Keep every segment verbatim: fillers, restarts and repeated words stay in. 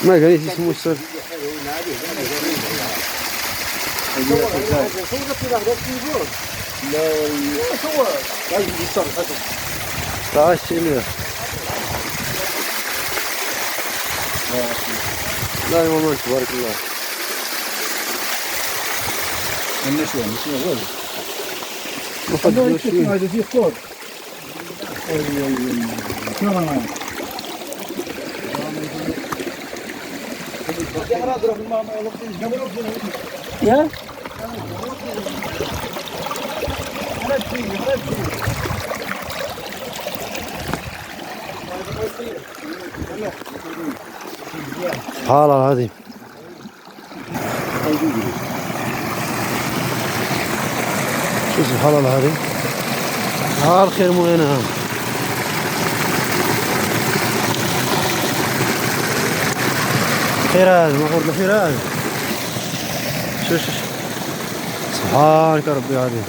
ما قال لي اسمه السر. تعال شيلي. لا يا ماما، تبارك الله. النسوة، النسوة، وين؟ ما فضلوش فيه. هذا فيه خضر. سبحان الله العظيم. شو سبحان الله هذه؟ ها الخير مو هنا، ها. خير هذا، ما قلت له خير هذا. شو، شو، شو. سبحانك ربي العظيم.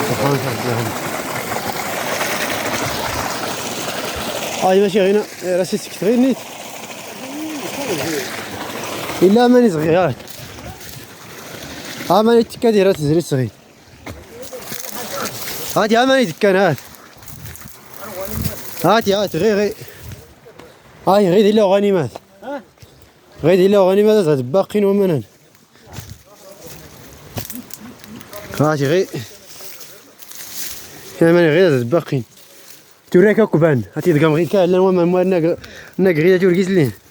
سبحانك ربي العظيم. هاي ماشي هنا، راسي سكت غير نيت. إلا ماني صغير، هات. ها ماني تكادي، راه تزري صغير. هات يا ماني دكان، هات. هات، هات، غي، غي. هاي، غي دير له غنيمات. غي دير له غنيمات، هات باقين ومنن. هات، غي. يا ماني غي، هات باقين. توريك كوبان. هاتي دقام غي كاع، لا، وما، ما، ناق، ناق غي توركيس ليه.